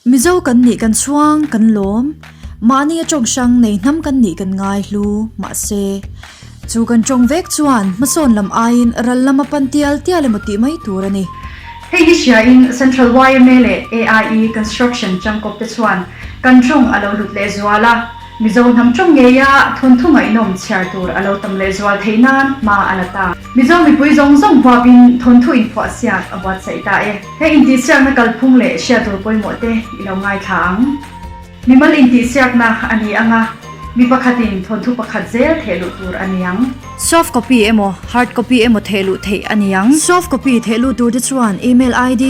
Mizo kan nih kan chhuang, kan lawm. Mahni a tawng hrang nei hnam kan nih kan ngai hlu. Mahse, chu kan tawng vek chuan hmasawn lam aiin ral lam a pan tial tial emaw tih mai tur a ni. Hei hi hriain Central yma leh AIE Construction tangkawp te chuan kan tawng a lo lut leh zual a, Mizo hnam tawng ngeia thawnthu ngaihnawm chhiar tur a lo tam leh zual theih nan hma a la ta. Mizo mipui zawng zawng huapin thawnthu inphuah siak a buatsaih ta e. He intihsiakna kalphung leh hriat tur pawimawh te i lo ngaithla ang. Mimal intihsiakna a ni ang a, mi pakhatin thawnthu pakhat zel theh luh tur a ni ang. Soft copy emaw hard copy emaw theh luh theih a ni ang. Soft copy theh luh tur te chuan email ID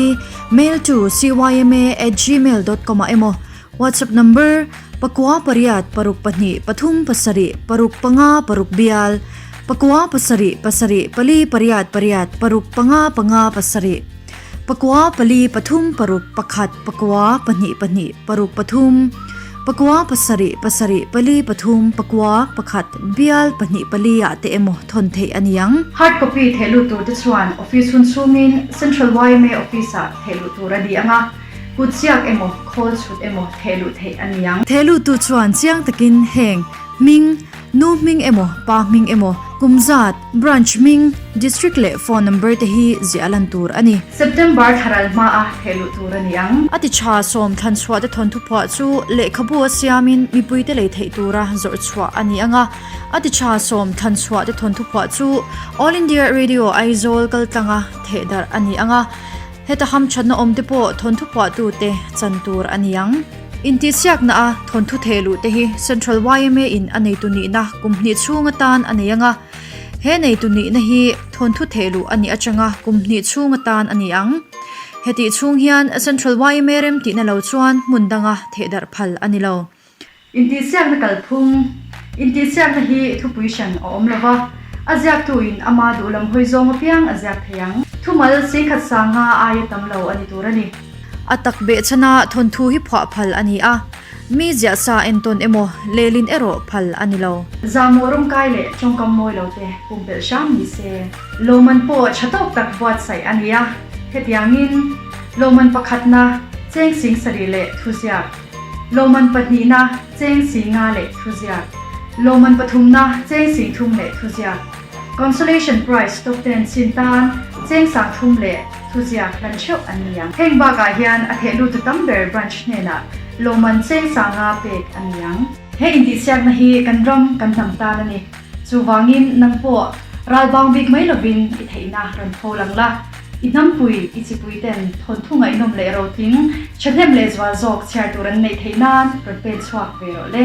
mailto cyma at gmail dot com ah emaw WhatsApp number pakua pariat paruk pahnih pathum pasarih paruk panga paruk bial pakua pasarih pasarih pali pariat pariat paruk panga panga pasarih Pakua pali pathum paruk pakhat pakua pahnih pahnih paruk pathum pakua pasarih pasarih pali pathum pakua pakhat bial pahnih pali ah te emaw thawn theih a ni ang. Hard copy theh lut tur te chuan office hun chhungin Central yma office ah theh luh tur a ni ang a, kut ziak emaw khawl chhut emaw theh luh theih a ni ang. Theh lut tu chuan chiang takin heng hming Nu hming emaw, pa hming emaw, kum zat, branch hming, district leh phone number te hi ziah lan tur a ni. September thlaral hmaa theh luh tur a ni ang. A ti tha sawm thlan chhuah te thawnthu phuah chu lehkhabu a siamin mipuite lei theih tura zawrh chhuah a ni ang a. A ti tha sawm thlan chhuah te thawnthu phuah chu All India Radio Aizawl kaltlanga theh darh a ni ang a. Heta hamthatna awm te pawh thawnthu phuahtute chan tur a ni ang. Intihsiakna a thawnthu theh luh te hi Central yma in a neitu nihna kum hnih chhung atan a nei ang a. He neitu nihna hi thawnthu theh luh a nih atanga kum hnih chhung atan a ni ang. Hetih chhung hian Central yma remtihna lo chuan hmun danga theh darh phal a ni lo. Intihsiakna kalphung, Intihsiakna hi thupui hran a awm lo va, a ziaktuin ama duh lam hawi zawng apiang a ziak thei ang. Thumal singkhat sanga aia tam lo a ni tur a ni. A tak behchhana thawnthu hi phuah phal a ni a, mi ziah sa entawn emaw lehlin erawh phal a ni lo. Zahmawh rawngkai leh tawngkam mawi lo te pumpelh hram ni se. Lawmman pawh tha tawk tak buatsaih a ni a, hetiangin lawmman pakhatna cheng sing sarih leh thuziak, Lawmman pahnihna cheng singa leh thuziak, lawmman pathumna cheng singthum leh thuziak, Consolation Prize top ten chin tan cheng sangthum leh thuziak hlan theuh an ni ang. Heng bakah hian a theh lutu tam ber branch hnenah lawmman cheng sanga pek a ni ang. He intihsiakna hi kan ram kan hnam tan a ni. Chuvangin nang pawh ralbang bik mai lovin i theihna rawn pho lang la. I hnampui, i chipui ten thawnthu ngaihnawm leh rotling, thahnem leh zual zawk chhiar tur an neih theih nan rawn pen chhuak ve rawh le.